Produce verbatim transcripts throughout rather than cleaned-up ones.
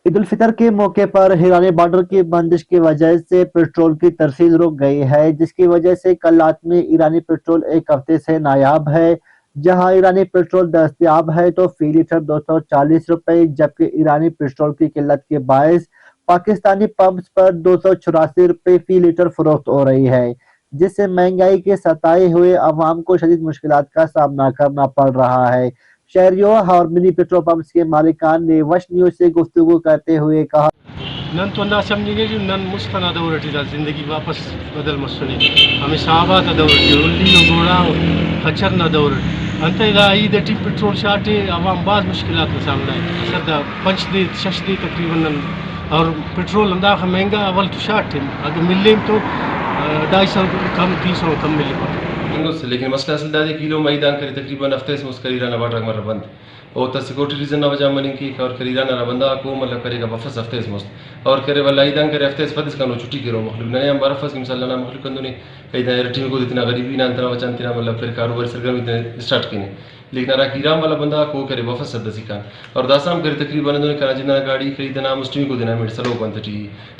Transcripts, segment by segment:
عید الفطر کے موقع پر ایرانی بارڈر کی بندش کی وجہ سے پٹرول کی ترسیل رک گئی ہے، جس کی وجہ سے قلات میں ایرانی پٹرول ایک ہفتے سے نایاب ہے۔ جہاں ایرانی پٹرول دستیاب ہے تو فی لیٹر دو سو چالیس روپے، جبکہ ایرانی پٹرول کی قلت کے باعث پاکستانی پمپس پر دو سو چوراسی روپے فی لیٹر فروخت ہو رہی ہے، جس سے مہنگائی کے ستائے ہوئے عوام کو شدید مشکلات کا سامنا کرنا پڑ رہا ہے۔ شہریوں اور منی پٹرول پمپس کے مالکان نے وش نیوز سے گفتگو کرتے ہوئے کہا، نن تو ہندا سمجھنگ ءِ کہ نن مست ئنا دور ٹی دا زندگی واپس بدل مسنے۔ ہمیشہ آباد نا دور ٹی، ہلی و گھوڑا و خچر نا دور ٹی۔ انتئے دا عید ٹی پٹرول شارٹ ءِ، عوام بھاز مشکلات نا سامنا ءِ۔ اصل دا پنچ دے، شش دے تقریباً نن، اور پٹرول ہنداخہ مہنگا، اول تو شارٹ ءِ، اگہ ملیم تو، آ، ڈھائی سو کم، تین سو کم ملپک۔ درست، لیکن مسئلہ اصل دادے کہ ایلم عید آن کرے تقریباً ہفتہ اس مست کریرہ نا بارڈر آک مرہ بند۔ اوتا سیکورٹی ریزن نا وجہ مننگ کیک، اور کریرہ نا ہرا بندغاک او مطلب کریکہ بفس ہفتہ اس مست، اور کرے ولدا عید آن کرے ہفتہ اس پد اسکان او چھٹی کیرہ او مخلوق۔ ننے ہم برفس کہ مثال ننا مخلوق ہندن ءِ، عید آن ارٹمیکو دے تینا غریبی نا انت ئنا وجہ غان تینا مطلب کرے کاروباری سرگرمی تینا اسٹارٹ کینہ۔ لیکن ہرا کہ ایران والا بندغاک او کرے بفس حد اسیکان، اور داسہ ہم کرے تقریباً ہندن کنا جند ئنا گاڑی کیک عید ئنا مسٹمیکو دے نا ہمیڑے سلوکو انت ٹی،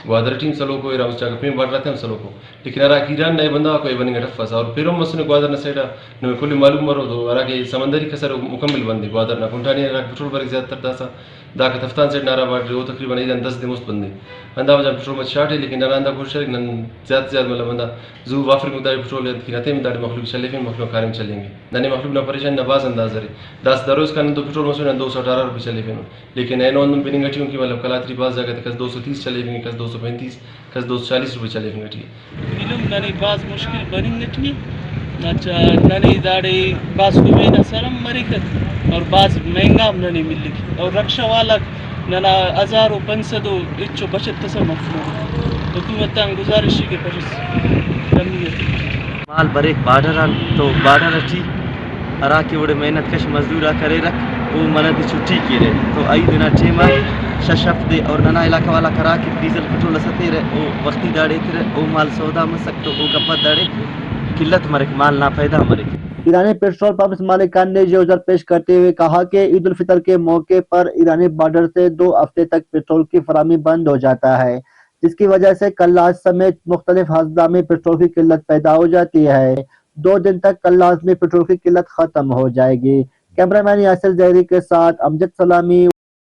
گوادر ٹی ہم سلوکو، ارا مسٹمیکو پین بارڈر آتے ہم سلوکو۔ لیکن ہراکہ ایران نا ای بندغاک او ای بننگ اٹ افس، اور پیرو ہم مسنے گوادر نا سائیڈ آ، نمے کل معلوم مرو تو ہراکہ سمندری کسر او مکمل بند ءِ۔ گوادر نا کنٹانی ہرا پٹرول بریک زیادہ تر داسہ داکا تفتان سائیڈ نا ہرا بارڈر ءِ او تقریباً ایران دس دے مست بند ءِ۔ ہندا وجہ غان پٹرول مچ شارٹ ءِ، لیکن ننا ہندا کوشش ءِ کہ نن زیات سے زیات مطلب ہندا زو وافرینگوک داڑے پٹرول ءِ، انت کہ نتیم داڑے مخلوق چلیفین، مخلوق کاریم چلینگے۔ ننے مخلوق نا پریشانی نا بھاز اندازہ ارے۔ داسہ درو اسکان نن تو پٹرول مسنے ہندا دو سو اٹھارہ روپے چلیفینن۔ لیکن اینو ہندن بننگ ٹی ان کہ مطلب قلات ٹی بھاز جاگہ تے کس دو سو تیس چلیفنگ، کس دو سو پینتیس، کس دو سو چالیس روپے چلیفنگ ٹی ءِ۔ ایلم ننے بھاز مشکل بننگ ٹی ءِ۔ اچھا، ننے داڑے بھاز کمین آ سر ہم مریک اور بھاز مہنگا ہم ننے ملک، اور رکشہ والاک ننا ہزار و پنچ سد و ہچو بچت اس ہم مفنہ۔ حکومت آن گزارش ءِ کہ پشس کمی ءِ۔ مال بریک بارڈر آن تو بارڈر ٹی ہراکہ اوڑے محنت کش مزدور آک اریر، او منہ دے چھٹی کیرہ تو عید نا ٹائم آ شش ہفت دے، اور ننا علاقہ والاک ہراکہ ڈیزل پٹرول اس اتیرہ او وختی داڑے ایترہ، او مال سودا مسک تو اوکا پد داڑے قلت مریک، مال ناپیدا مریک۔ ایرانی پٹرول پمپس مالکان نے یہ عذر پیش کرتے ہوئے کہا کہ عید الفطر کے موقع پر ایرانی بارڈر سے دو ہفتے تک پٹرول کی فراہمی بند ہو جاتا ہے، جس کی وجہ سے کلاش سمیت مختلف اضلاع میں پٹرول کی قلت پیدا ہو جاتی ہے۔ دو دن تک کلاش میں پٹرول کی قلت ختم ہو جائے گی۔ کیمرہ مین یاسر زہری کے ساتھ امجد سلامی۔